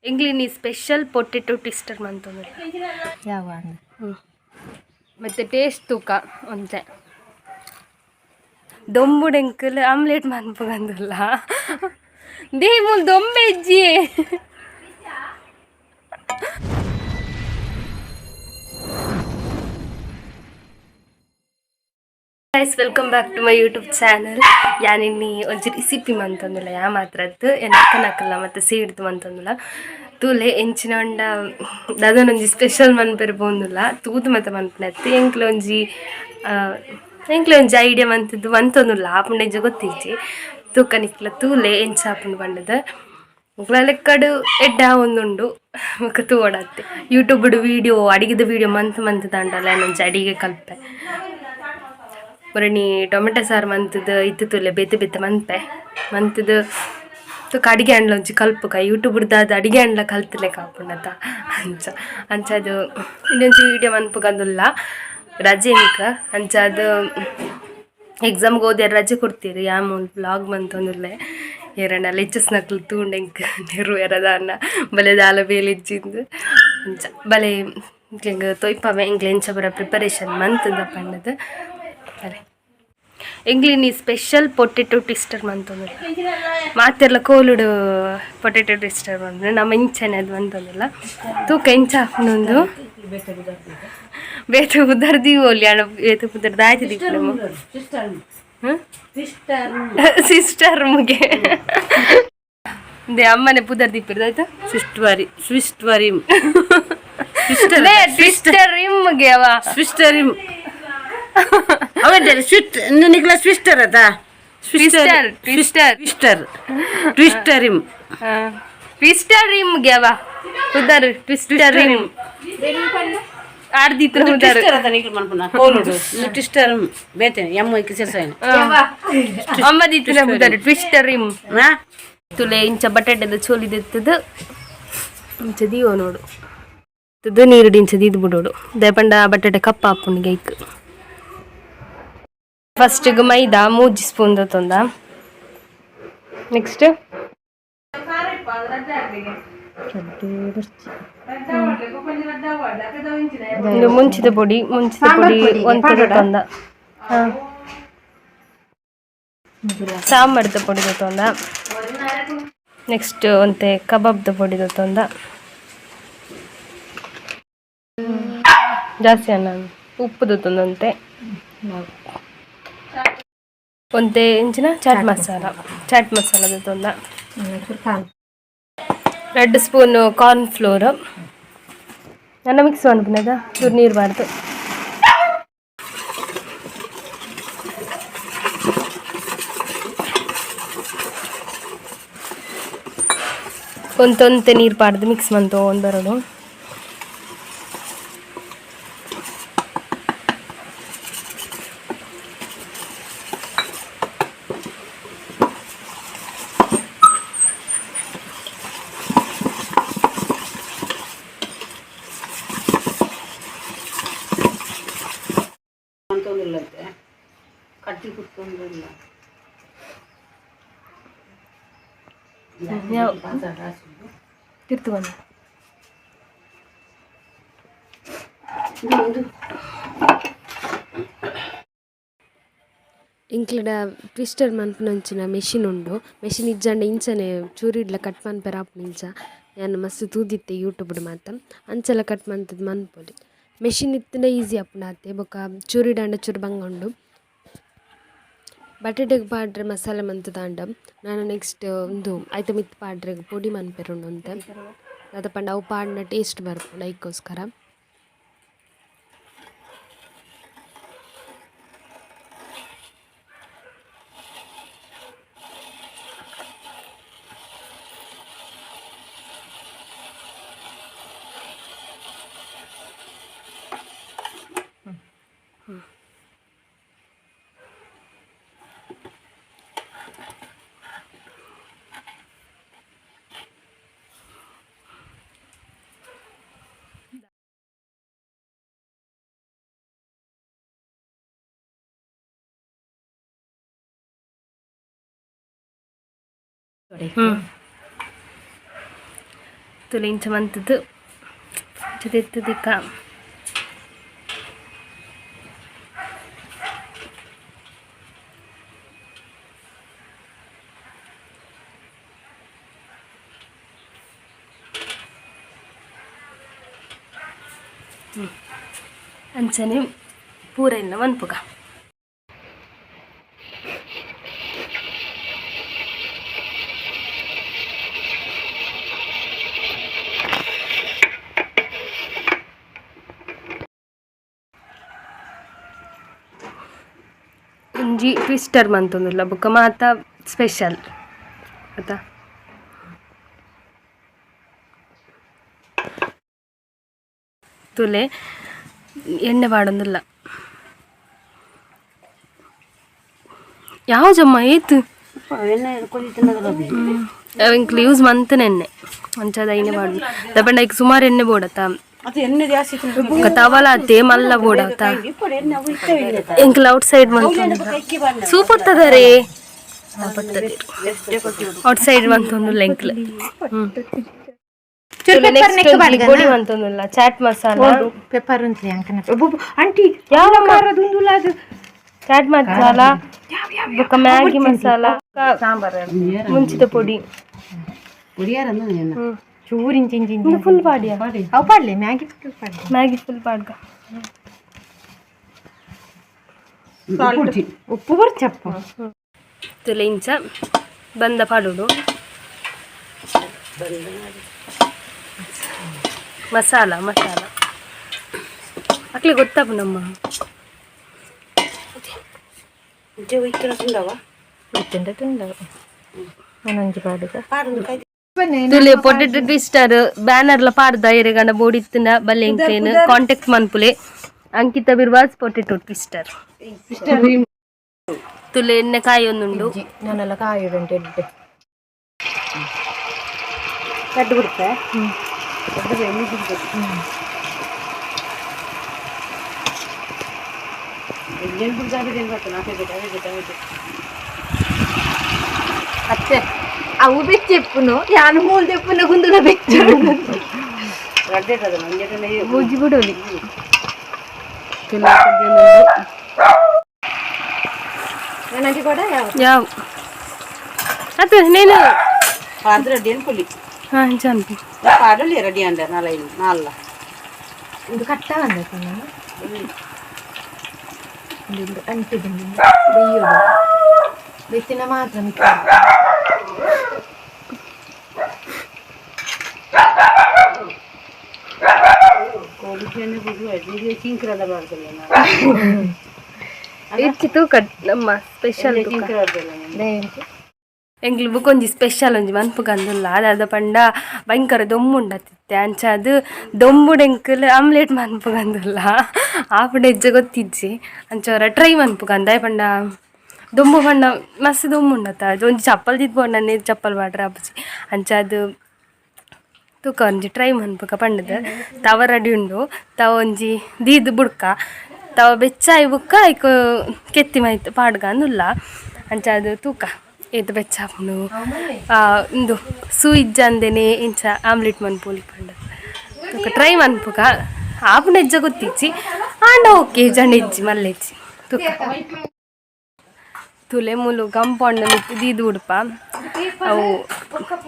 ಎಂಗ್ಲಿನಿ special potato twister ಮಂತೊಂದು. ಯಾವ? ಮತ್ತೆ taste ತೂಕ ಒಂತೆ ದೊಂಬುಡೆಂಕಲ್ ಆಮ್ಲೆಟ್ ಮನ್ಪುಗಂದುಲ್ಲ they ಮೂಲು ದೊಂಬೆ ಇಜ್ಜಿ. Guys, welcome back to my YouTube channel. ಯಾನಿನ್ನಿ ಒಂಜಿ ರೆಸಿಪಿ ಮಂತೊಂದುಲ್ಲ ಯಾ ಮಾತ್ರದ್ದು ಎನ್ನ ಅಕ್ಕನಕ್ಕಲ್ಲ ಮತ್ತು ಸೇಡ್ದು ಮಂತೊಂದುಲ್ಲ. ತೂಲೆ ಎಂಚಿನ ಉಂಡ ದಾದನೊಂಜಿ ಸ್ಪೆಷಲ್ ಮನ್ಪೆರೆ ಪೋಂದುಲ್ಲ. ತೂದು ಮತ್ತೆ ಮನ್ಪುನತ್ತು ಎಂಕ್ಲ ಒಂಜಿ ಎಂಕ್ಲ ಒಂಜಿ ಐಡಿಯಾ ಮಂತದ್ದು ಮಂತೊಂದುಲ್ಲ. ಆಪುಂಡ ಇಜ್ಜ ಗೊತ್ತಿಜ್ಜಿ. ತೂಕ ನಿಕ್ಲ ತೂಲೆ ಎಂಚ ಆಪುಂಡು ಪಂಡದು. ಎಂಕ್ಲ ಲೆಕ್ಕಡು ಎಡ್ಡೆ ಆವೊಂದುಂಡು. ಬೊಕ ತೂವೊಡತ್ತೆ. ಯೂಟ್ಯೂಬ್ ವೀಡಿಯೋ ಅಡಿಗೆದ ವೀಡಿಯೋ ಮಂತ್ ಮಂತ್ ದಾಂಡಲ ಒಂಜಿ ಅಡಿಗೆ ಕಲ್ಪೆ. ಒರಣಿ ಟೊಮೆಟೊ ಸಾರು ಮಂತದ ಇತ್ತು ತುಲೆ ಬೇತೆ ಬೇತೆ ಮನ್ಪೆ ಮಂತದ. ತುಕ ಅಡಿಗೆ ಅಂಡ್ಲ ಒಂಜಿ ಕಲ್ಪುಕ ಯೂಟ್ಯೂಬ್ ದಾದ ಅಡಿಗೆ ಅಂಡ್ಲ ಕಲ್ತಲೆಕ ಆಪುಂಡತ. ಅಂಚ ಅಂಚ ಅದು ಇನ್ನೊಂಜಿ ವೀಡಿಯೋ ಮನ್ಪುಗಂದುಲ್ಲ. ರಜೆ ಎಂಕ ಅಂಚ ಅದು ಎಕ್ಸಾಮ್ಗೆ ಓದ್ಯಾರ ರಜೆ ಕೊಡ್ತೀರಿ. ಯಾ ಮೂಲು ಬ್ಲಾಗ್ ಮಂತೊಂದುಲ್ಲೆ. ಏರಣ್ಣ ಲೆಚ್ಚಸ್ ನಕ್ಲು ತೂಂಡ ಎಂಕ್ ನೆರು ಎರದಾನ ಬಲೆ ದಾಲ ಬೇಲೆ ಇಜ್ಜಿಂದು. ಅಂಚ ಬಲೆ ಎಂಕ್ ತೊಯ್ಪವೆ ಎಂಕ್ಲೆ ಎಂಚ ಬರ ಪ್ರಿಪರೇಷನ್ ಮಂತದ ಪಂಡದು. ಬಲೆ ಎಂಗ್ಲಿನಿ ಸ್ಪೆಷಲ್ ಪೊಟೆಟೊ ಟ್ವಿಸ್ಟರ್ ಮಂತೊಂದುಲ್ಲ. ಮಾತೆರ್ಲ ಕೋಲುಡು ಪೊಟೆಟೊ ಟ್ವಿಸ್ಟರ್ ಬಂದ್ರೆ ನಮ್ಮ ಇಂಚನೆ ಅದು ಮಂತೊಂದುಲ್ಲ. ತೂಕ ಎಂಚ ಆಪುಂಡು. ಬೇತೆ ಪುದರ್ ದೀವೊಲಿ ಅಣ್ಣ, ಬೇತೆ ಪುದರ್ ದಾಯ್ತು ದೀಪುಲೆ. ಸಿಸ್ಟರ್ ಮುಗೆ they ಅಮ್ಮನೆ ಪುದರ್ ದೀಪಿರ್ದು ಆಯ್ತಾ. ಸ್ವಿಸ್ಟ್ವರಿ ಸ್ವಿಸ್ಟ್ವರಿಮ್. ಟ್ವಿಸ್ಟರ್ ಇಮ್ಗೆ ಅವ. ಸ್ವಿಸ್ಟರಿಮ್ ಅವೆಂಟರಿ ಸ್ವಿಟ್ ನಿಕ್ಲ ಸ್ವಿಸ್ಟರ್ ಅದ. Twister twister. ಟ್ವಿಸ್ಟರ್ ಟ್ವಿಸ್ಟರಿಮ್. ಟ್ವಿಸ್ಟರ್ ಇಮ್ಗೆ ಅವ ಪುದರ್ ಟ್ವಿಸ್ಟರ್ ಇಮ್ ಆರ್ದಿತ್ರ ಪುದರ್. ಟ್ವಿಸ್ಟರ್ ಅದ ನಿಕ್ಲ ಮನ್ಪುನ ಕೋಲುಡು ಟ್ವಿಸ್ಟರ್ ಬೇತೆ ಎಮ್ಮ ಕಿಸರ್ಸಾಯನ. ಅಮ್ಮ ದೀತಿನ ಪುದರ್ ಟ್ವಿಸ್ಟರ್ ಇಮ್. ಹಾ. ತುಲೆ ಇಂಚ ಬಟಾಟೆದ ಚೋಲಿದೆತ್ತದು ಇಂಚ ದೀವ ನೋಡು ತುದು ನೀರುಡು ಇಂಚ ದೀದ್ ಬಿಡೋಡು. ದಯಪಂಡ ಬಟಾಟೆ ಕಪ್ಪ ಆಪುಂಡು ಐಕ್. ಫಸ್ಟಿಗೆ ಮೈದಾ 3 ಸ್ಪೂನ್ ತೊಂದ. ನೆಕ್ಸ್ಟ್ ಇದು ಮುಂಚಿದ ಪೊಡಿ, ಮುಂಚಿದ ಪೊಡಿ ಒಂದು ತೊಂದ. ಸಾಂಬಾರ್ದ ಪೊಡಿ ತೊಂದ. ನೆಕ್ಸ್ಟ್ ಒಂತೆ ಕಬಾಬ್ದ ಪೊಡಿ ತೊಂದ. ಜಾಸ್ತಿ ಅನ್ನ ಉಪ್ಪು ತೊಂದಂತೆ. ಒಂತೆ ಇಂಚಿನ ಚಾಟ್ ಮಸಾಲ, ಚಾಟ್ ಮಸಾಲ ತೊಂದ. 2 ಸ್ಪೂನ್ ಕಾರ್ನ್ ಫ್ಲೋರ್ ನನ್ನ ಮಿಕ್ಸ್ ಮನ್ಪುನದ ಚೂರು ನೀರು ಬಾರ್ದು. ಒಂತೊಂತೆ ನೀರು ಪಾಡ್ದು ಮಿಕ್ಸ್ ಮಂತು ಒಂದರಡು. ಅಂತೊಂದುಲ್ಲಂತೆ ಕಟ್ಟಿ ಕುತ್ಕೊಂದಿಲ್ಲ. ಯಾವ ತಿರ್ತು ಬಂದ. ಎಂಕ್ಲೆಡ ಟ್ವಿಸ್ಟರ್ ಮನ್ಪುನಂಚಿನ ಮೆಷಿನ್ ಉಂಡು. ಮೆಷಿನ್ ಇಜ್ಜಂಡ ಇಂಚನೆ ಚೂರಿಡ್ಲ ಕಟ್ ಮನ್ಪೆರೆ ಆಪುಂಡು. ಇಂಚ ಯಾನ್ ಮಸ್ತ್ ತೂದಿತ್ತೆ ಯೂಟ್ಯೂಬ್ಡ್ ಮಾತ. ಅಂಚಲ ಕಟ್ ಮಂತುದು ಮನ್ಪೊಲಿ. ಮೆಷಿನ್ ಇತ್ತ್ಂಡ ಈಸಿ ಆಪುಂಡು ಆತೆ. ಬೊಕ ಚೂರಿಡಾಂಡ ಚೂರು ಬಂಗ ಉಂಡು. ಬಟಾಟೆಗ್ ಪಾಡ್ರೆ ಮಸಾಲೆ ಮಂತುದಾಂಡ ನನ ನೆಕ್ಸ್ಟ್ ಉಂದು ಐತ ಮಿತ್ತ್ ಪಾಡ್ರೆಗ್ ಪೊಡಿ ಮನ್ಪೆರೆ ಉಂಡು ಒಂತೆ. ದಾದ ಪಂಡ ಅವು ಪಾಡ್ಂಡ ಟೇಸ್ಟ್ ಬರ್ಪುಂಡು, ಐಕೋಸ್ಕರ. ತುಲೆ ಇಂಚ ಮಂತದ್ದು ಜೊತೆ ಅಂಚನೆ ಪೂರ ಇಲ್ಲ ಮನ್ಪುಗ. ಒಂಜಿ ಟ್ವಿಸ್ಟರ್ ಮಂತೊಂದುಲ್ಲ ಬೊಕ್ಕ ಮಾತ ಸ್ಪೆಷಲ್ ಅತ. ತುಲೆ ಎಣ್ಣೆ ಪಾಡೊಂದುಲ್ಲ ಯಾವ ಜಮ್ಮ ಏತ್. ಎಣ್ಣೆ ಕೊಯ್ತನದ. ಎಂಕ್ಲು ಯೂಸ್ ಮಂತನ ಎಣ್ಣೆ ಅಂಚಾದ ಐನೆ ಪಾಡು ದಪಂಡ ಐಕ್ ಸುಮಾರು ಎಣ್ಣೆ ಬೋಡತ್ತ. ಅದು ಎಣ್ಣೆ ಜಾಸ್ತಿ. ಬೊಕ್ಕ ತವಲ ಅತ್ತೆ ಮಲ್ಲ ಬೋಡತ್ತ. ಎಣ್ಣೆ ಅವು ಇತ್ತವೆ ಎಣ್ಣೆ. ಎಂಕ್ಲು ಔಟ್ ಸೈಡ್ ಮಂತೊಂದುಲ್ಲ ಸೂಪ್ ಹೊತ್ತದ ರೇ. ಔಟ್ ಸೈಡ್ ಮಂತೊಂದುಲ್ಲ ಎಂಕ್ಲು. ನೆಕ್ಸ್ಟ್ ಪೊಡಿ ಮಂತೊಂದುಲ್ಲ ಚಾಟ್ ಮಸಾಲ. ಪೆಪ್ಪರ್ ಉಂತ್ಲಿ ಅಂಕನ ಆಂಟಿ. ಯಾವ ಚಾಟ್ ಮಸಾಲ ಬೊಕ್ಕ ಮ್ಯಾಗಿ ಮಸಾಲ ಮುಂಚಿತ ಪೊಡಿ. ಪುಡಿಯಾರ ಎಣ್ಣೆ. ಚೂರು ಇಂಚಿ ಇಂಚಿ. ಇಂದು ಫುಲ್ ಪಾಡಿಯಾ? ಅವು ಪಾಡ್ಲೆ, ಮ್ಯಾಗಿ ಫುಲ್ ಪಾಡ್ಲೆ. ಮ್ಯಾಗಿ ಫುಲ್ ಪಾಡ್ಗ. ಉಪ್ಪು ಬರ್ಚಪ್ಪ. ತುಲೆ ಇಂಚ ಬಂದ ಪಾಡುಡು ಮಸಾಲ ಮಸಾಲ ಅಕ್ಲೆ ಗೊತ್ತಾಪು ನಮ್ಮ. ತುಂಡವ. ಒಂದೊಂಜಿ ಪಾಡುಗ. ತುಲೆ ಪೊಟೆಟೊ ಟ್ವಿಸ್ಟರ್ ಬ್ಯಾನರ್ಲ ಪಾಡ್ದ ಎರೆಗಂಡ ಬೋಡಿತ್ತಿನ ಬಲ್ಲೆ ಎಂಕ್ಲೇನ್ ಕಾಂಟ್ಯಾಕ್ಟ್ ಮನ್ಪುಲೆ. ಅಂಕಿತ ಬಿರ್ವಾಸ್ ಪೊಟೆಟೊ ಟ್ವಿಸ್ಟರ್. ತುಲೆ ಎಣ್ಣೆ ಕಾಯಿ ಒಂದುಂಡು. ನಾನೆಲ್ಲ ಕಾಯಿ ಉಂಟು ಎಡ್ಡೆ. ಕಡ್ಡು ಬಿಡುತ್ತೆ. ಅತ್ತೆ ಅವು ಬೆಚ್ಚೆಪ್ಪುನು ಯಾನು ಮೂಲ್ ದೆಪ್ಪುನ ಗುಂದುಲ ಬೆಚ್ಚ. ಬೂಜಿ ಬಿಡೋಲಿ. ತುಲೆ ನನಗೆ ಕೂಡ ಯಾವ ಯಾವ ಅದು ನೇನು. ಪಾಡ್ದು ರೆಡಿ ಅನ್ಕೊಳ್ಳಿ. ಹಾ ಇಂಚ ಅನ್ಪಿ. ಪಾಡಲಿ ರೆಡಿ ಅಂಡ ನಾಳೆ ನಾಲ್ಲ. ಇದು ಕಟ್ಟ ಬಂದೈತೆ ನಾನು ಇದು ಅಂಟಿದ್ದು ಬೇಯೋದು ಬೆತ್ತಿನ ಮಾತ್ರ ಮಿಕ್ಕ. ಕೋಳಿ ಬಿಡುವ ಚಿಂಕ್ರದ ಮಾಡ್ತಲ್ಲ. ಇಚ್ಚಿ ತೂಕ ನಮ್ಮ ಸ್ಪೆಷಲ್. ಚಿಂಕ್ರ. ಎಂಕ್ಲು ಬುಕೊಂಜಿ ಸ್ಪೆಷಲ್ ಒಂಜಿ ಮನ್ಪುಗಂದುಲ್ಲ ಅದಾದ ಪಂಡ ಭಯಂಕರ ದೊಮ್ಮುಂಡತ್ತಿತ್ತೆ. ಅಂಚ ಅದು ದೊಂಬುಡು ಎಂಕಲ್ ಆಮ್ಲೆಟ್ ಮನ್ಪುಗಂದುಲ್ಲ ಆಪುಂಡ ಎಜ್ಜ ಗೊತ್ತಿಜ್ಜಿ. ಅಂಚ ಅವರ ಟ್ರೈ ಮನ್ಪುಗಂದ ಪಂಡ ದೊಂಬು ಪಂಡ ಮಸ್ತ್ ದೊಂಬುಂಡತ್ತ. ಅದು ಒಂಜಿ ಚಪ್ಪಲ್ ದಿತ್ಪೊಂಡ ಚಪ್ಪಲ್ ಪಾಡ್ರೆ ಆಪುಜಿ. ಅಂಚ ಅದು ತೂಕ ಒಂಜಿ ಟ್ರೈ ಮನ್ಪುಗ ಪಂಡದು ತವ ರೆಡಿ ಉಂಡು. ತವ ಒಂಜಿ ದೀದ್ ಬುಡ್ಕ ತವ ಬೆಚ್ಚಾಯಿ ಬುಕ್ಕ ಐಕ್ ಕೆತ್ತಿ ಮೈತ್ ಪಾಡ್ಗ ಅಂದುಲ್ಲ. ಅಂಚ ಅದು ತೂಕ ಏತ್ ಬೆಚ್ಚ ಆಪುಂಡು ಇಂದು ಸೂ ಇಜ್ಜಂದೆನೆ ಇಂಚ ಆಮ್ಲೆಟ್ ಮನ್ಪೊಲಿ ಪಂಡ ತೂಕ ಟ್ರೈ ಮನ್ಪುಗ. ಆಪುಂಡ ಎಜ್ಜ ಗೊತ್ತಿಜ್ಜಿ ಆಂಡ ಓಕೆ ಜಂಡ ಇಜ್ಜಿ ಮಲ್ಲೆಜ್ಜಿ ತೂಕ. ತುಲೆ ಮೂಲು ಕಂಪೌಂಡ್ ಮಿತ್ತ್ ದೀದ್ ಉಡುಪ ಅವು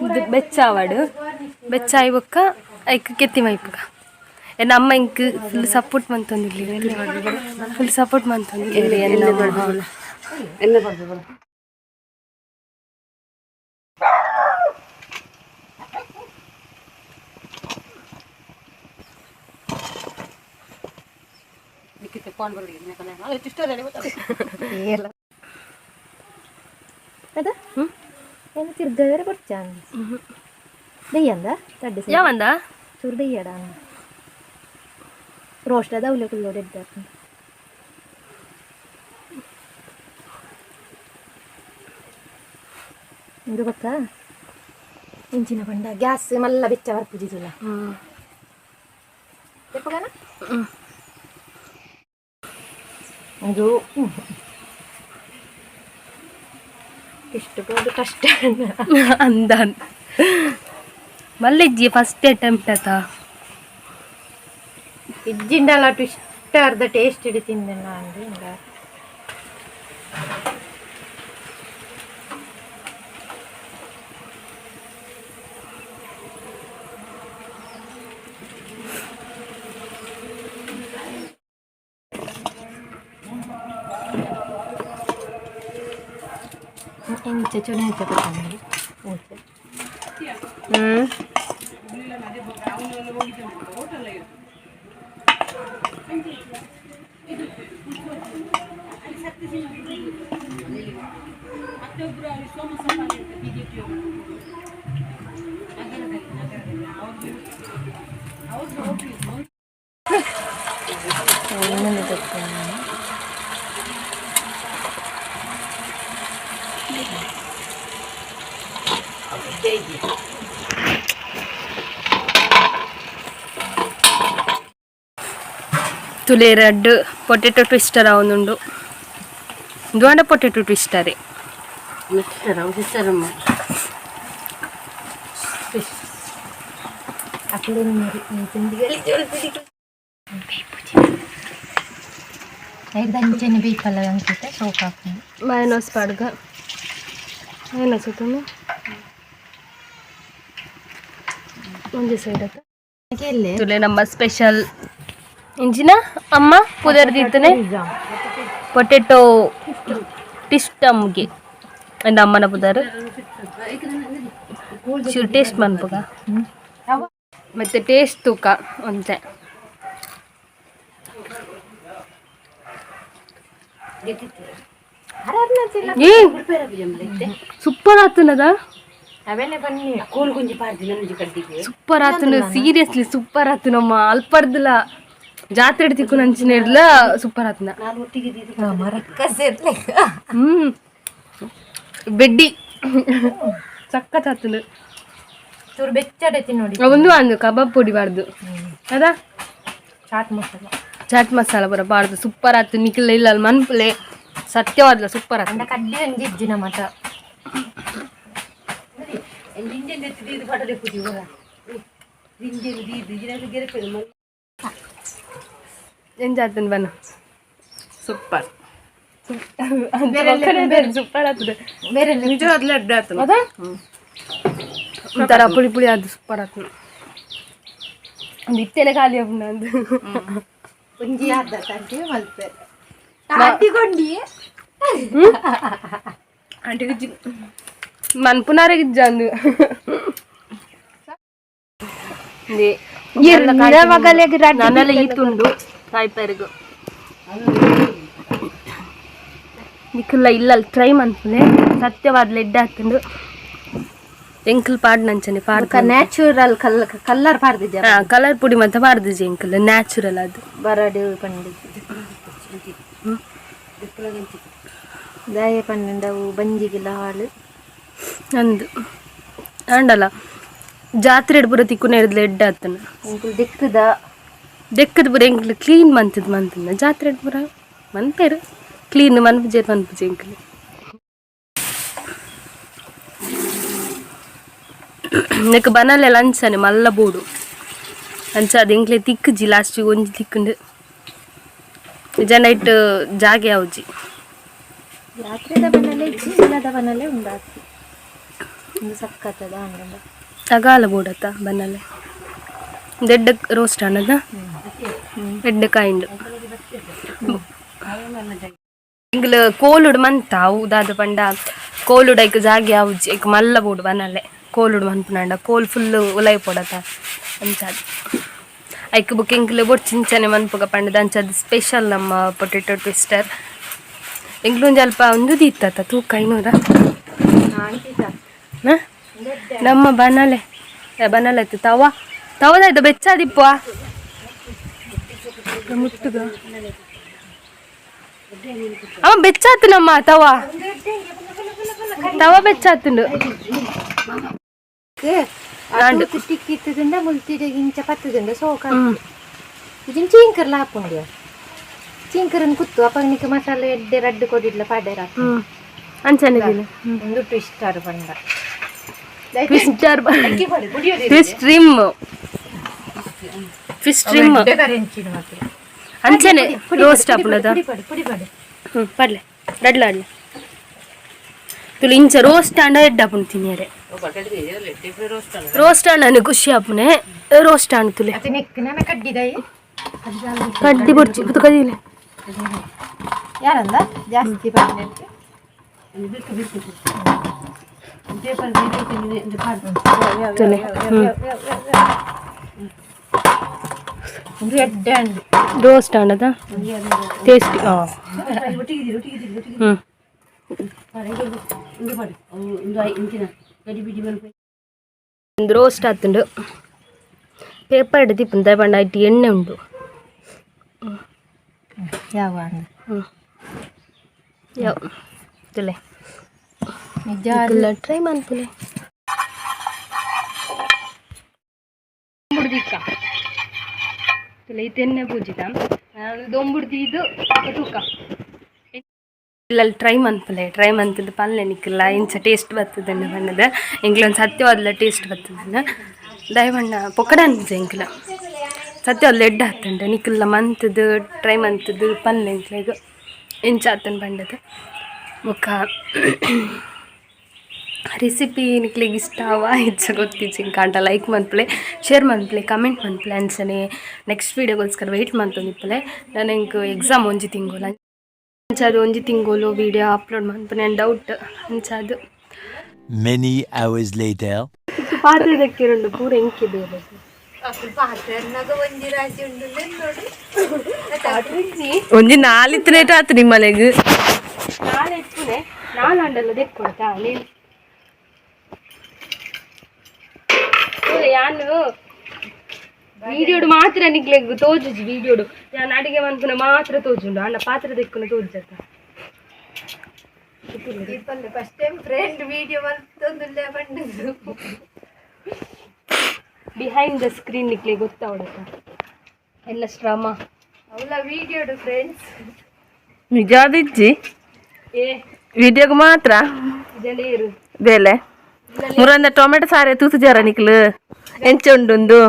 ಇದು ಬೆಚ್ಚಾವಡ್ ಬೆಚ್ಚಾಯಿ ಬೊಕ್ಕ ಐಕ್ ಕೆತ್ತಿ ಮೈಪುಗ. ಎನ್ನ ಅಮ್ಮ ಇಂಕ್ ಫುಲ್ ಸಪೋರ್ಟ್ ಮಂತೊಂದಿಲ್ಲ, ಫುಲ್ ಸಪೋರ್ಟ್ ಮಂತೊಂದಿಲ್ಲ ಎನ್ನ. ಎಣ್ಣೆ ಬರ್ತದೆ. ಅದ ಏನು ತಿರ್ಗದರೆ ಬರ್ಚಾನ್ ದೆಯ್ಯಂದ ತಡ್ಡೆ. ಯಾವಂದ? ಚೂರು ದೆಯ್ಯಡ ರೋಸ್ಟ್ ಅದ ಅವಲೆ ಕುಲ್ಲೋಡು ಎಡ್ಡೆ. ಇಂದು ಗೊತ್ತಾ ಇಂಚಿನ ಪಂಡ ಗ್ಯಾಸ್ ಮಲ್ಲ ಬೆಚ್ಚ ಬರ್ಪುಜಿದುಲ್ಲ ದೆಪ್ಪಗನ ಇದು ಇಷ್ಟು ಬೋದು ಕಷ್ಟ. ಅಂದ. ಮಲ್ಲೆಜ್ಜಿ ಫಸ್ಟ್ ಅಟೆಂಪ್ಟ್ ಆತ. ಇಜ್ಜಿಂಡಲ ಟ್ವಿಸ್ಟರ್ದ ಟೇಸ್ಟ್ ಇಡಿ ತಿಂದೆ ನಾನು ಹಿಂಗ. ಇಂಚ ಚುನಾಯಿತ ಕೊತ್ತಂಬರಿ ಇಂಚ. ಇನ್ನೊಂದು ತರ್ತೇನೆ ನಾನು. ತುಲೆ red potato twister ಅವನುಂಡು ದ್ವಾಂಡ potato ಟ್ವಿಸ್ಟರೇ. Sister ಸಿಸ್ಟರಮ್ಮ. ಅಕ್ಲು ತಿಂದಿಗೆ ಐದು ಅಂಚೆನೆ ಬೇಕಲ್ಲ ಅಂಕಿತ ಸೋಪ್ ಹಾಕೊಂಡು. ಮಯನೋಸ್ ಪಾಡ್ಗ ಮಯನೋಸ್ ತುಂಬ ಒಂದೇ ಸೈಡ್ ಅತ್ತ. ಎಲ್ಲೆ. ತುಲೆ ನಮ್ಮ ಸ್ಪೆಷಲ್ ಇಂಜಿನ ಅಮ್ಮ ಪುದರ್ದಿತ್ತನೆ ಪೊಟೆಟೊ ಟಿಸ್ಟ್ ಅಮ್ಗೆ ಅಂಡ್ ಅಮ್ಮನ ಪುದರ್ ಚೂರು ಟೇಸ್ಟ್ ಮನ್ಪುಗ ಮತ್ತೆ ಟೇಸ್ಟ್ ತೂಕ ಒಂತೆ. ಏ, ಸೂಪರ್ ಆತನದ. ಅವೆಲ್ಲ ಬನ್ನಿ. ಕೋಲ್ ಗುಂಜಿ ಪಾಡ್ದಿ ನಂಜಿ ಕಡ್ಡಿಗೆ. ಸೂಪರ್ ಆತನ, ಸೀರಿಯಸ್ಲಿ ಸೂಪರ್ ಆತನಮ್ಮ. ಅಲ್ಪರ್ದಲ ಜಾತ್ರೆ ತಿಕ್ಕು ನಂಚಿನ ಇಡ್ಲ ಸೂಪರ್ ಆತನ. ನಾನು ಒಟ್ಟಿಗೆ ಇದ್ದಿದ್ದು. ಮರಕ್ಕ ಸೇರ್ಲೆ. ಬೆಡ್ಡಿ ಸಖತ್ ಆತನ. ಚೂರು ಬೆಚ್ಚಡತಿ ನೋಡಿ. ಒಂದು ಅಂದು ಕಬಾಬ್ ಪೊಡಿ ಬಾರ್ದು ಅದ. ಚಾಟ್ ಮಸಾಲ. ಚಾಟ್ ಮಸಾಲ ಬರ ಬಾರ್ದು ಸೂಪರ್ ಆತು. ನಿಖಿಲ್ ಇಲ್ಲ ಅಲ್ಲಿ ಮನ್ಪುಲೆ ಸತ್ಯವಾದ್ಲ ಸೂಪರ್ ಆತು. ಅಂಡ ಕಡ್ಡಿ ಒಂಜಿ ಇಜ್ಜಿನ ಮಟ. ಇಂಜನ್ ಎತ್ತಿದ್ದು ಇದು ಪಾಟಲೆ ಕೂತಿ ಹೋಗ ಇಂಜನ್ ದೀದ್ದು ಇಂಜಿನ ಗೆರಪೆ. ಎಂಜಾತನ್ ಬನ್ನ. ಸೂಪರ್. ಸೂಪರ್ ಆಗ್ತದೆ. ಬೇರೆ. ನಿಜವಾದ ಅಡ್ಡ ಆತು. ಅದ ಒಂಥರ ಪುಳಿ ಪುಳಿ ಅದು ಸೂಪರ್ ಆತು. ಒಂದು ಇತ್ತೆಲೆ ಖಾಲಿ ಆಪುಂಡು ಅಂದು. ಒಂಜಿ ಅರ್ಧ ತಂತಿ ಮಲ್ಪೆ ತಾಟಿಕೊಂಡಿ. ಆಂಟಿಗೆ ಮನ್ಪುನಾರೆಗೆ ಇಜ್ಜಂದು. ನನ್ನೆಲ್ಲ ಈತುಂಡು ಕಾಯ್ಪೆರ್ಗು ನಿಖಿಲ್ಲ ಇಲ್ಲ ಟ್ರೈ ಮನ್ಪುನೆ ಸತ್ಯವಾದ ಲೆಡ್ ಹಾಕೊಂಡು ಎಂಕಲ್ ಪಾಡ್ ನಂಚನೆ ಪಾಡ್. ನ್ಯಾಚುರಲ್ ಕಲ್ ಕಲ್ಲರ್ ಪಾಡ್ದಿದ್ದ. ಕಲರ್ ಪುಡಿ ಮತ್ತೆ ಪಾಡ್ದಿಜಿ ಎಂಕಲ್, ನ್ಯಾಚುರಲ್ ಅದು. ಬರಡು ಪಂಡು ದಾಯ ಪನ್ನಂಡವು ಬಂಜಿಗಿಲ್ಲ ಹಾಳು. ಅಂದು ಆಂಡಲ ಜಾತ್ರೆ ಪೂರ ತಿಕ್ಕುನ ಹಿಡ್ದು ಎಡ್ಡೆ ಆತನ. ಎಂಕುಲು ದಿಕ್ಕದ. ದೆಕ್ಕದ ಪೂರ ಎಂಕ್ಲು ಕ್ಲೀನ್ ಮಂತದ ಮಂತನ ಜಾತ್ರೆ ಪೂರ ಮನ್ಪೇರು ಕ್ಲೀನ್ ಮನ್ಪುಜೆ ಮನ್ಪುಜೆ ಎಂಕ್ಲು. ನೆಕ್ ಬನಲೆ ಲಂಚನೆ ಮಲ್ಲ ಬೋಡು ಅಂಚ ಅದು ಎಂಕ್ಲೆ ತಿಕ್ಕುಜಿ. ಲಾಸ್ಟಿಗೆ ಒಂಜಿ ತಿಕ್ಕುಂಡು ನಿಜ ನೈಟ್ ಜಾಗೆ ಯಾವ್ಜಿ. ರಾತ್ರಿದ ಬನಲೆ ಇಲ್ಲದ ಬನಲೆ ಉಂಡಾತಿ ಒಂದು ಸಕ್ಕತ್ತದ ಅಂಡ. ಅಗಾಲ ಬೋಡತ್ತ ಬನ್ನಲೆ ದೆಡ್ಡ ರೋಸ್ಟ್ ಅನ್ನದ ಎಡ್ಡೆ ಕೈಂಡ್ ಇಂಗ್ಲ ಕೋಲುಡು ಮಂತ ಅವು ಪಂಡ ಕೋಲುಡು ಐಕ್ ಜಾಗೆ ಯಾವ್ಜಿ. ಐಕ್ ಮಲ್ಲ ಬೋಡು ಬನಲೆ ಕೋಲುಡು ಮನ್ಪುನಂಡ ಕೋಲ್ ಫುಲ್ ಉಲೈ ಪೊಡತ ಅಂಚಾದ್ ಐಕ್ ಬೊಕ ಎಂಕ್ಲೆ ಬೊಡ್ ಚಿಂಚನೆ ಮನ್ಪುಗ ಪಂಡದ ಅಂಚಾದ್ ಸ್ಪೆಷಲ್ ನಮ್ಮ ಪೊಟೆಟೊ ಟ್ವಿಸ್ಟರ್. ಎಂಕ್ಲು ಒಂಜಿ ಅಲ್ಪ ಒಂದು ದೀತ್ತ ತೂಕ ಐನೂರ ಹ? ನಮ್ಮ ಬನಲೆ ಏ, ಬನಲೆ ಆಯ್ತು ತವ ತವದಾಯ್ತು ಬೆಚ್ಚಾದಿಪ್ಪ ಮುಟ್ಟುಗ ಅವ ಬೆಚ್ಚಾತು ನಮ್ಮ ತವ ತವ ಬೆಚ್ಚಾತುಂಡು. ಆಂಡ್. ತಿಕ್ಕಿತ್ತದಿಂದ ಮುಲ್ತಿಡೆ ಇಂಚ ಪತ್ತದಿಂದ ಸೋಕ ಇದಿನ್ ಚೀಂಕರ್ಲ ಹಾಪುಂಡ್ಯ ಚೀಂಕರನ್ ಕುತ್ತು ಅಪಗ ಮಸಾಲೆ ಎಡ್ಡೆ ರಡ್ಡು ಕೊಡಿಡ್ಲ ಪಾಡೆರ. ಅಂಚನೆ ದಿನ. ಒಂದು ಟ್ವಿಸ್ಟರ್ ಪಂಡ. Twister twist trim, fish trim. ಅಂಚನೆ roast ಆಪುನದ. ಹ್ಞೂ, ಪಡ್ಲೆ ರಡ್ಲ ಅಡ್ಲೆ ತುಳು. ಇಂಚ ರೋಸ್ಟ್ ಆಂಡ ಎಡ್ಡ ಆಪುಂಡು ತಿನಿಯರೆ. ರೋಸ್ಟ್ ಆಂಡ ಖುಷಿ ಆಪುನೆ. ರೋಸ್ಟ್ ಆಂಡ್ ತುಲೆ. ಕಡ್ಡಿ ಬೊರ್ಚಿ ಪುತ್ತು ಕದಿಲೆ. ಯಾರಂದ ಜಾಸ್ತಿ? ತುಲೆ, ಹ್ಞೂ. ಎಡ್ಡೆ. ರೋಸ್ಟ್ ಆಂಡದ ಟೇಸ್ಟಿ. ಹಾಂ ಹ್ಞೂ. ಒಂದು ರೋಸ್ಟ್ ಆತುಂಡು. ಪೇಪರ್ ತಿಪ್ಪುಂಡು ಪಂಡ ಐಟ್ ಎಣ್ಣೆ ಉಂಡು. ಯಾವ? ಹ್ಞೂ, ಯಾವ ತುಲೆ. ನಿಜ. ಟ್ರೈ ಮನ್ಪುಲೆ. ದೊಂಬುಡ್ದಿಕ್ಕ ತುಲೆ, ಇತ್ತೆ ಪೂಜಿತ ದೊಂಬುಡ್ದಿದ್ದು ತೂಕ. ಇಲ್ಲಲ್ಲಿ ಟ್ರೈ ಮನ್ಪುಲೆ. ಟ್ರೈ ಮಂತದ್ದು ಪಲ್ಲೆ ನಿಕ್ಕಿಲ್ಲ ಇಂಚ ಟೇಸ್ಟ್ ಬರ್ತದನ್ನ ಬಣ್ಣದ. ಎಂಕ್ಲ ಒಂದು ಸತ್ಯವಾದಲ ಟೇಸ್ಟ್ ಬರ್ತದನ್ನ ದಯಬಣ್ಣ ಪೊಕ್ಕಡ ಅನ್ಪುಜ ಎಂಕ್ಲ. ಸತ್ಯವಾದ ಎಡ್ಡೆ ಆತುಂಡು. ನಿಕ್ಲ ಮಂತದ್ದು ಟ್ರೈ ಮಂತದ್ದು ಪಲ್ಲೆ ಎಂಕ್ಲೆಗ್ ಎಂಚ ಆತನ್ ಬಂಡದ. ಬೊಕ್ಕ ರೆಸಿಪಿ ನಿಕ್ಲೆಗ್ ಇಷ್ಟ ಆವ ಹೆಚ್ಚ ಗೊತ್ತಿಜ್ಜಿ ಕಾಂಟ. ಲೈಕ್ ಮನ್ಪುಲೆ, ಶೇರ್ ಮನ್ಪುಲೆ, ಕಮೆಂಟ್ ಮನ್ಪುಲೆ. ಅಂಚನೆ ನೆಕ್ಸ್ಟ್ ವೀಡಿಯೋಗೋಸ್ಕರ ವೆಯ್ಟ್ ಮಂತೊಂದಿಪ್ಪುಲೆ. ನಾನು ಎಂಕ್ ಎಕ್ಸಾಮ್ ಒಂಜಿ ತಿಂಗೊಲು. ಅಂಚ ಅದು ಒಂಜಿ ತಿಂಗೊಲು ವೀಡಿಯೋ ಅಪ್ಲೋಡ್ ಮನ್ಪುನೆ ಡೌಟ್. ಅಂಚ ಅದು. Many hours later. ಪಾತ್ರೆ ದಕ್ಕಿರುಂಡು ಪೂರ ಎಂಕಿ ಬೇರೆ. ಒಂಜಿ ರಾಶಿ ಉಂಡು ನೋಡಿ. ಒಂಜಿ ನಾಲಿತ್ತನೇಟ ಆತು ನಿಮ್ಮಲೆಗ್. ನಾಳೆ ಇಪ್ಪುನೆ ನಾಲಾಂಡಲ್ಲ ದೆಕ್ಕೊಡ್ತಾ ನೀನು ಯಾನು ವೀಡಿಯೋಡು ಮಾತ್ರ ನಿಕ್ಲೆಗ್ ತೋಜುಜಿ. ವೀಡಿಯೋಡು ಯಾನ್ ಅಡಿಗೆ ಮನ್ಪುನ ಮಾತ್ರ ತೋಜುಂಡು. ಅಣ್ಣ ಪಾತ್ರೆ ದೆಕ್ಕುನ ತೋಜತ್ತ. First time friend video ಮಲ್ತೊಂದುಲ್ಲೆ ಬಂಡದು. Behind the screen ನಿಕ್ಲೆ ಗೊತ್ತಾವಡತ್ತ ಎಲ್ಲ ಶ್ರಮ. ಅವಳ ವಿಡಿಯೋಡು ಫ್ರೆಂಡ್ಸ್. ನಿಜವಾದ ಇಜ್ಜಿ. ಏ. ವಿಡಿಯೋಗ್ ಮಾತ್ರ. ಜನರು. ಬೇಲೆ ಮುರಂದ ಟೊಮೆಟೊ ಸಾರೆ ತೂತು ಜರ ನಿಕ್ಲು ಎಂಚ ಉಂಡುಂದು.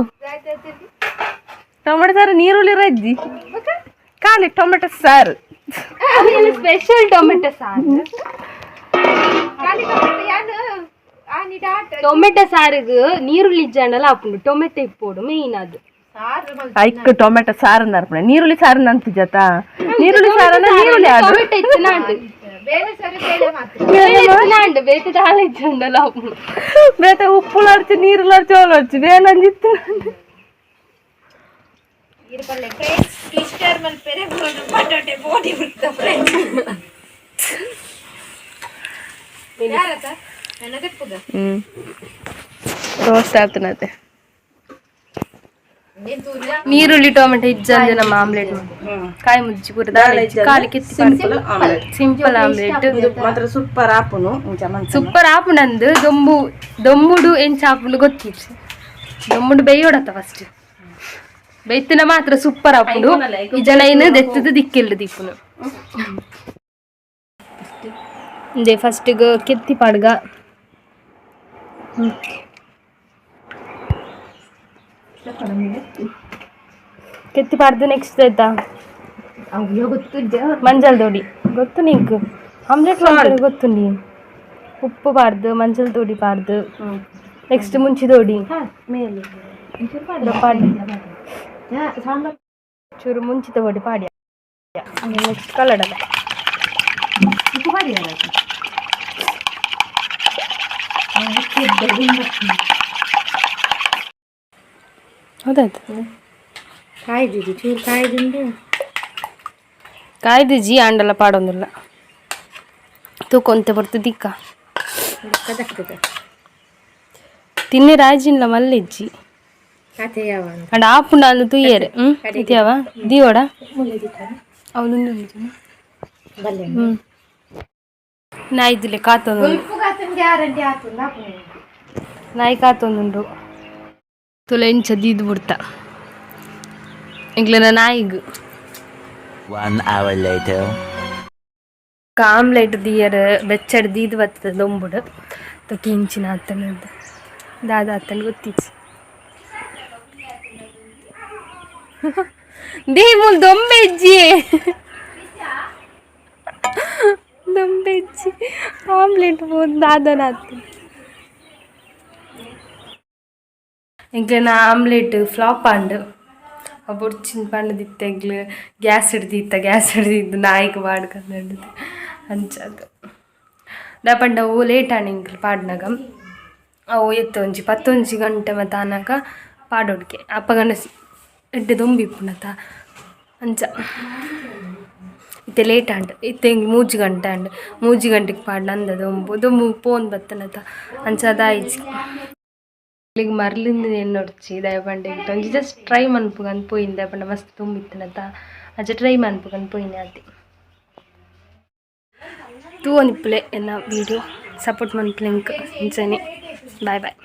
ಟೊಮೆಟೊ ಸಾರು ನೀರುಳ್ಳಿ ರಜ್ಜಿ, ಖಾಲಿ ಟೊಮೆಟೊ ಸಾರು. ಸ್ಪೆಷಲ್ ಟೊಮೆಟೊ ಸಾರು. ಟೊಮೆಟೊ ಸಾರಿಗೆ ನೀರುಳ್ಳಿ ಇಜ್ಜಾಂಡಲ ಆಪುಂಡು. ಟೊಮೆಟೊ ಇಪ್ಪೋಡು ಮೇಯ್ನ್ ಅದು. ಐಕ್ ಟೊಮೆಟೊ ಸಾರು ಅರ್ಪಣೆ ನೀರುಳ್ಳಿ ಸಾರು ನಂತು ಜತ. ನೀರುಳ್ಳಿ ಸಾರನ್ನ ನೀರುಳ್ಳಿ ಆಡು. ಟೊಮೆಟೊ ಇತ್ತಿನಾಂಡು, ಇತ್ತಿನಾಂಡು ಬೇತೆ ದಾಲ ಇಜ್ಜಾಂಡಲ ಆಪುಂಡು. ಬೇತೆ ಉಪ್ಪುಲಾಡ್ಚು, ನೀರುಲಾಡ್ಚು, ಓಲಾಡ್ಚು ಬೇಲಂಜಿತ್ತು. ಫ್ರೆಂಡ್ಸ್, ಟ್ವಿಸ್ಟರ್ ಮಲ್ಪೆರೆ ಬಟಾಟೆ ಬೋಡಿ ಬಿಡ್ತ ಫ್ರೆಂಡ್ಸ್. ಯಾರತ ನನಗೆ? ಹ್ಮ್, ರೋಸ್ಟ್ ಆತನತೆ. ನೀರುಳ್ಳಿ ಟೊಮೆಟೊ ಇಜ್ಜಂದೆ ನಮ್ಮ ಆಮ್ಲೆಟ್ ಕಾಯಿ ಮುಜ್ಜಿ ಪೂರ ದಾಲ ಇಜ್ಜಿ, ಕಾಲಿ ಕೆತ್ತಿ. Simple omelette. ಮಾತ್ರ ಸೂಪರ್ ಆಪುನು. ಸೂಪರ್ ಆಪುಂಡಂದು ದೊಂಬು ದೊಂಬುಡು ಎಂಚ ಆಪುಂಡು ಗೊತ್ತಿಜ್ಜಿ. ದೊಂಬುಡು ಬೇಯೋಡತ್ತ ಫಸ್ಟ್. ಬೇಯ್ತಿನ ಮಾತ್ರ ಸೂಪರ್ ಆಪುಂಡು. ಈ ಜನ ಏನು ದೆತ್ತದ ದಿಕ್ಕೆಲ್ಲು ದಿಪ್ಪುನು. ಇಂದೆ ಫಸ್ಟಿಗೆ ಕೆತ್ತಿ ಪಾಡ್ಗ. ಕೆತ್ತಿ ಪಾಡ್ದು ನೆಕ್ಸ್ಟ್ ಆಯ್ತಾ? ಮಂಜಲ್ ದೊಡಿ ಗೊತ್ತು ನಿಂಕ್? ಆಮ್ಲೆಟ್ ಮಾಡ್ತಾರೆ ಗೊತ್ತು ನೀ. ಉಪ್ಪು ಪಾಡ್ದು, ಮಂಜಲ್ ದೊಡಿ ಪಾಡ್ದು, ನೆಕ್ಸ್ಟ್ ಮುಂಚಿ ದೊಡಿ ಪಾಡಿ, ಚೂರು ಮುಂಚಿತ ಹೊಡಿ ಪಾಡಿ. ನೆಕ್ಸ್ಟ್ ಕಲ್ಲಡದ. ಉಪ್ಪು ಪಾಡಿಯಲ್ಲ. ಹೌದಾಯ್ತು. ಕಾಯ್ದಿದ್ದು ಚೂರು ಕಾಯ್ದುಂಡು. ಕಾಯ್ದಿಜಿ ಆಂಡಲ ಪಾಡೊಂದಿಲ್ಲ. ತೂಕೊಂತೆ ಬರ್ತದೆ ದಿಕ್ಕ. ಕದಕ್ತದೆ. ತಿನ್ನಿ ರಾಜಿನ್ಲ ಮಲ್ಲಿಜ್ಜಿ. ಕತೆ ಯಾವ? ಅಂಡ ಆಪುಂಡ ಅಂದು ತುಯ್ಯರೆ. ಹ್ಮ್, ಇದ್ಯಾವ ದಿಯೋಡ ಅವನು. ಬಲ್ಲೆ. ಹ್ಮ್, ನಾಯಿದಿಲೆ ಕಾತೊಂದು. ಉಪ್ಪು ಕಾತನ್ ಗ್ಯಾರಂಟಿ ಆತುಂದ. ನಾಯಿ ಕಾತೊಂದುಂಡು ತುಲೆ. ಇಂಚ ದೀದ್ ಬಿಡ್ತ ಎಂಕ್ಲೆನ ನಾಯಿಗ್. One hour later. Omelette ದಿಯರ್ ಬೆಚ್ಚಡ್ ದೀದ್ ಬರ್ತದೆ ದೊಂಬುಡು. ತೊಕಿ ಇಂಚಿನ ಆತನದ ದಾದ ಆತನ ಗೊತ್ತಿಜ್ಜಿ. They ಮೂಲು ದೊಂಬೆ ಇಜ್ಜಿ, ದೊಂಬೆ ಇಜ್ಜಿ. ಆಮ್ಲೆಟ್ ಪೋದು ದಾದನ ಆತು. ಎಂಕ್ಲೆನ ಆಮ್ಲೆಟ್ ಫ್ಲಾಪ್ ಆಂಡ್. ಬೊಡ್ಚಿನ ಪಂಡದಿತ್ತೆ ಎಂಕ್ಲು ಗ್ಯಾಸ್ ಹಿಡ್ದಿತ್ತ, ಗ್ಯಾಸ್ ಹಿಡ್ದಿದ್ದು ನಾಯಿಗೆ ಪಾಡ್ಕೊಂಡ್ ಅಂಚಾದ್. ದಾಯೆ ಪಂಡ ಅವು ಲೇಟ್ ಆಂಡ್ ಎಂಕ್ಲು ಪಾಡ್ನಗ. ಅವು ಎತ್ತು ಒಂಜಿ ಪತ್ತೊಂಜಿ ಗಂಟೆ ಮಾತ ಆನಗ ಪಾಡೊಡ್ಗೆ. ಅಪಗನ ಎಡ್ಡೆ ದೊಂಬಿ ಇಪ್ಪುಂಡತ, ಅಂಚ ಇತ್ತೆ ಲೇಟ್ ಆಂಡ್. ಇತ್ತೆ ಎಂಕ್ 3 ಗಂಟೆ ಆಂಡ್. 3 ಗಂಟೆಗೆ ಪಾಡ್ನ ಅಂದ ದೊಂಬು ದೊಂಬು ಪೋನ್ ಬತ್ತನತ, ಅಂಚ ಅದಾಯಿಜಿ. ಈಗ ಮರ್ಲಿಂದ ಎನ್ನೊಡ್ಚಿ. ದಾಯೆ ಪಂಡ ಒಂಜಿ ಜಸ್ಟ್ ಟ್ರೈ ಮನ್ಪುಗಂದ್ ಪೋಯಿನ್. ದಾಯೆ ಪಂಡ ಮಸ್ತ್ ದೊಂಬು ಇತ್ತನತ, ಅಂಚ ಟ್ರೈ ಮನ್ಪುಗಂದ್ ಪೋಯಿನಿ ಆತೆ. ತೂವೊಂದಿಪ್ಪುಲೆ ಎನ್ನ ವೀಡಿಯೋ, ಸಪೋರ್ಟ್ ಮನ್ಪುಲೆ ಎಂಕ್ ಇಂಚನೆ. Boy boy.